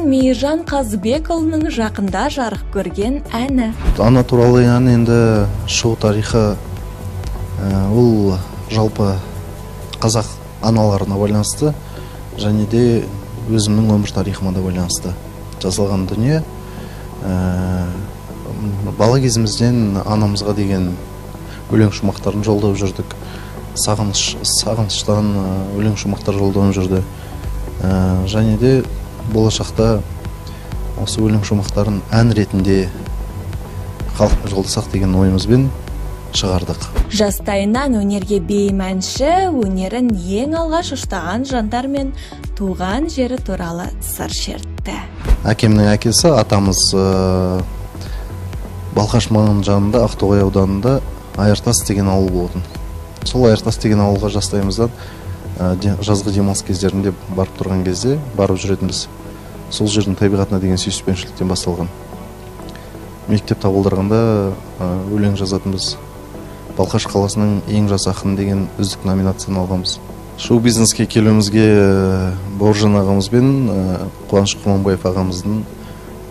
Мейіржан Қазыбекұлының жақында жарық көрген әні. Ана туралы ән енді шығу тарихы, ол жалпы қазақ аналарына байланысты және де өзімнің өмір тарихыма да байланысты жазылған дүние. Бала кезімізден анамызға деген өлең шумақтарын жолдап жүрдік. Сағыныштан өлең шумақтар жолдап жүрді. Және де болашақта осы өлең шумақтарын ән ретінде халыққа жолдасақ деген ойымызбен шығардық. Жастайынан өнерге бейім әнші өнерін ең алғаш ұштаған жандармен туған жері туралы сыр шертті. Әкемнің әкесі, атамыз Балқаш маңының жанында Ақтоғай ауданында Айыртас деген ауыл болатын. Сол Айыртас деген ауылға жастайымыздан жазғы демалыс кездерінде барып тұрған кезде барып жүретінбіз. Сол жердің табиғатына деген сүйіспеншіліктен басталған. Мектеп табалдырығында өлең жазатынбыз. Балқаш қаласының ең жас ақыны деген үздік номинацияны алғанбыз. Шоу бизнеске келуімізге Бауыржан ағамыз бен Қуаныш Құрманбаев ағамыздың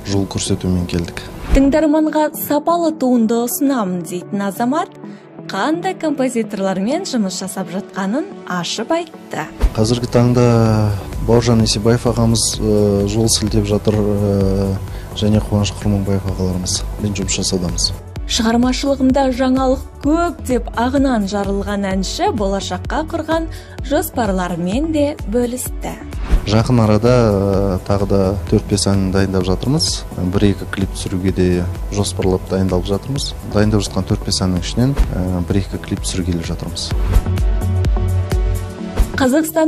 жол көрсетуімен келдік. Тыңдарманға сапалы туынды ұсынамын дейтін азамат қандай композиторлармен жұмыс жасап жатқанын ашып айтты. Қазіргі таңда Бауыржан Есебаев ағамыз жол сілтеп жатыр, және Қуаныш Құрманбаев ағаларымыз мен жұмыс жасаудамыз. Шығармашылығымда жаңалық көп деп ағынан жарылған әнші болашаққа құрған жоспарларымен де бөлісті. Жақын арада тағы да 4-5 ән дайындап жатырмыз. 1-2 клип түсіруге де жоспарлап дайындалып жатырмыз. Дайындап жатқан 4-5 әннің ішінен 1-2 клип түсіргелі жатырмыз. Қазақстан